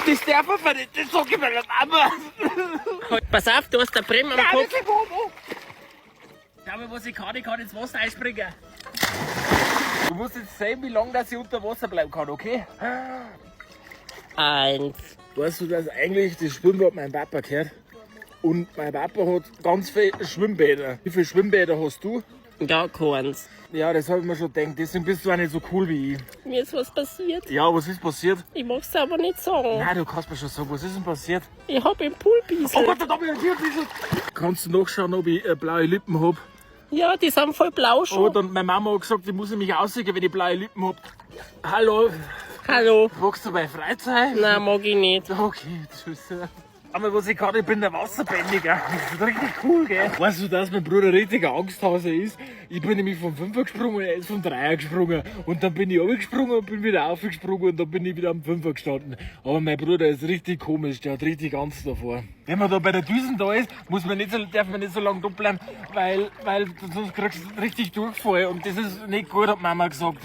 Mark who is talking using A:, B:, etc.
A: Das darf man nicht, das sag ich meiner Mama.
B: Pass auf, du hast da Bremen am
A: Nein,
B: Kopf.
A: wirklich, wo, wo? Schau mal, was ich kann. Ich kann ins Wasser einspringen. Du musst jetzt sehen, wie lange dass ich unter Wasser bleiben kann, okay?
B: Eins.
A: Weißt du, dass eigentlich das Schwimmbad meinem Papa gehört? Und mein Papa hat ganz viele Schwimmbäder. Wie viele Schwimmbäder hast du?
B: Gar keins.
A: Ja, das habe ich mir schon gedacht. Deswegen bist du auch nicht so cool wie ich.
B: Mir ist was passiert.
A: Ja, was ist passiert?
B: Ich mag's aber nicht sagen.
A: Nein, du kannst mir schon sagen, was ist denn passiert?
B: Ich hab im Pool
A: Oh
B: bisselt.
A: Gott, da hab ich ein Tierbiesel. Kannst du nachschauen, ob ich blaue Lippen hab?
B: Ja, die sind voll blau schon.
A: Oh, dann meine Mama hat gesagt, ich muss mich aussehen, wenn ich blaue Lippen hab. Hallo,
B: Hallo.
A: magst du meine Freizeit?
B: Nein, mag ich nicht.
A: Okay, tschüss. Aber was ich kann, ich bin der Wasserbändiger. Das ist richtig cool, gell? Weißt du, dass mein Bruder richtig ein Angsthase ist? Ich bin nämlich vom Fünfer gesprungen und er ist vom Dreier gesprungen. Und dann bin ich runtergesprungen und bin wieder aufgesprungen und dann bin ich wieder am Fünfer gestanden. Aber mein Bruder ist richtig komisch, der hat richtig Angst davor. Wenn man da bei der Düsen da ist, muss man nicht so, darf man nicht so lange da bleiben, weil sonst kriegst du richtig Durchfall. Und das ist nicht gut, hat Mama gesagt.